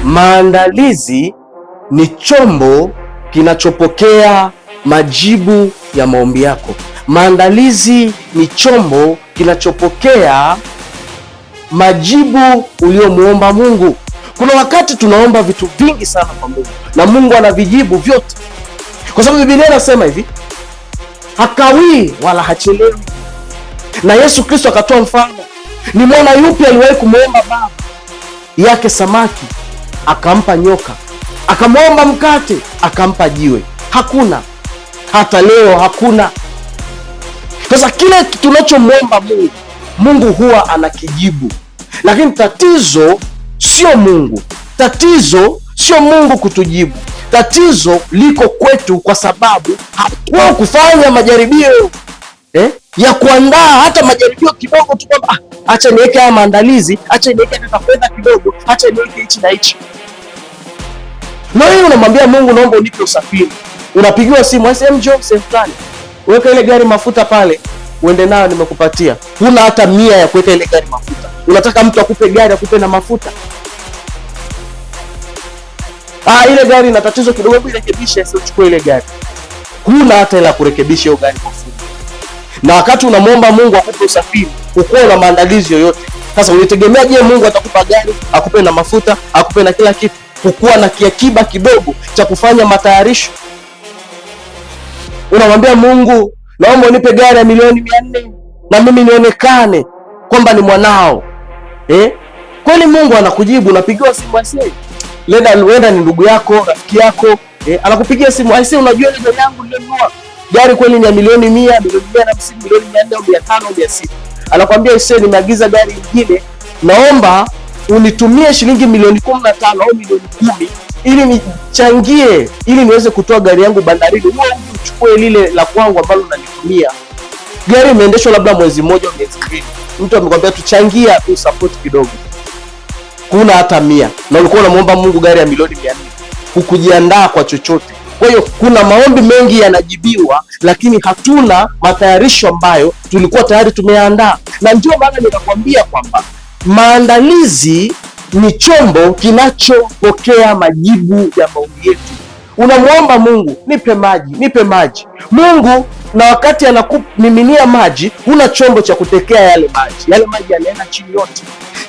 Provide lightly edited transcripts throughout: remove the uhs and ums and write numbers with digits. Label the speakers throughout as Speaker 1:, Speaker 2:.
Speaker 1: Maandalizi ni chombo kinachopokea majibu ya maombi yako. Maandalizi ni chombo kinachopokea majibu uliomuomba Mungu. Kuna wakati tunaomba vitu vingi sana kwa Mungu na Mungu anavijibu vyote, kwa sababu Biblia inasema hivi, hakawii wala hachelewi. Na Yesu Kristo akatoa mfano, ni mwana yupi aliwahi kumwomba baba yake samaki akampa nyoka, akamwomba mkate akampa jiwe? Hakuna, hata leo hakuna. Sasa kile tunachomwomba Mungu, Mungu huwa anakijibu, lakini tatizo sio Mungu, tatizo sio Mungu kutujibu, tatizo liko kwetu, kwa sababu hatuwa kufanya majaribio ya kuandaa hata majaribio kidogo tu kwamba acha niweke haya maandalizi, acha niweke hata fedha kidogo, acha niweke hichi na hichi. Na wewe unamwambia Mungu, naomba unipe usafiri, unapigiwa simu, SM Job sehemu fulani, weka ile gari mafuta pale uende nayo, nimekupatia. Huna hata 100 ya kuweka ile gari mafuta, unataka mtu akupe gari akupe na mafuta? Ah, ile gari ina tatizo kidogo, hebu irekebishe, sio uchukue ile gari. Huna hata hela kurekebisha hiyo gari mafuta. Na wakati unamwomba Mungu akupe usafiri, ukuwa na maandalizi yoyote. Sasa ulitegemea je, Mungu atakupa gari, akupe na mafuta, akupe na kila kitu? Hukuwa na kiakiba kidogo cha kufanya matayarisho. Unamwambia Mungu, naomba unipe gari ya milioni 400 na mimi nionekane kwamba ni mwanao. Kweli Mungu anakujibu? Unapigiwa simu aisee, lenda wenda ni ndugu yako, rafiki yako, anakupigia simu aisee, unajua ile gari yangu niliyonunua, gari kweli ni ya milioni 100, milioni 150, milioni 400 au 500 au 600. Anakuambia aisee, nimeagiza gari nyingine, naomba unitumie shilingi milioni 15 au milioni 10 ili nichangie, ili niweze kutoa gari yangu bandarini. Wewe uchukue lile la kwangu ambalo unanitumia. Gari imeendeshwa labda mwezi mmoja au miezi 2, mtu amekwambia tuchangia tu support kidogo, huna hata 100, na ulikuwa unamuomba Mungu gari ya milioni 400, hukujiandaa kwa chochote. Kwa hiyo kuna maombi mengi yanajibiwa, lakini hatuna matayarisho ambayo tulikuwa tayari tumeandaa, na ndio maana nikakwambia kwamba maandalizi ni chombo kinachopokea majibu ya maombi yetu. Unamwomba Mungu, nipe maji, nipe maji. Mungu na wakati anakumiminia maji, huna chombo cha kutekea yale maji. Yale maji yanaenda chini yote.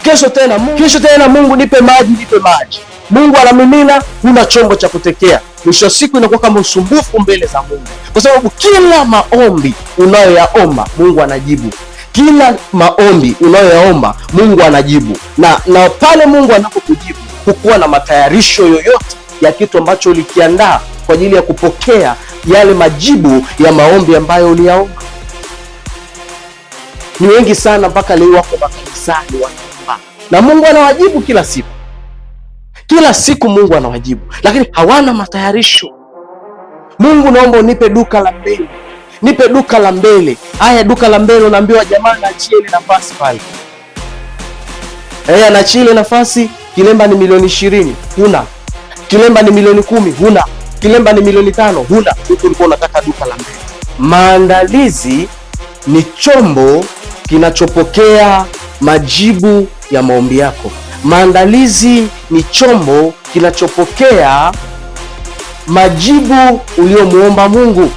Speaker 1: Kesho tena Mungu, kesho tena Mungu, nipe maji, nipe maji. Mungu anamimina, huna chombo cha kutekea. Mwisho wa siku inakuwa kama usumbufu mbele za Mungu, kwa sababu kila maombi unayoyaomba Mungu anajibu. Kila maombi unayoyaomba Mungu anajibu, na pale Mungu anapokujibu hukuwa na matayarisho yoyote ya kitu ambacho ulikiandaa kwa ajili ya kupokea yale majibu ya maombi ambayo uliyaomba. Ni wengi sana mpaka leo wako makanisani wanaomba na Mungu anawajibu kila siku, kila siku Mungu anawajibu, lakini hawana matayarisho. Mungu, naomba unipe duka la mbele, nipe duka la mbele. Haya, duka la mbele, unaambiwa jamaa, naachie ile nafasi pale. Anaachia ile nafasi. Kilemba ni milioni 20, huna. Kilemba ni milioni 10, huna. Kilemba ni milioni 5, huna. Huku ulikuwa unataka duka la mbele. Maandalizi ni chombo kinachopokea majibu ya maombi yako. Maandalizi ni chombo kinachopokea majibu uliomuomba Mungu.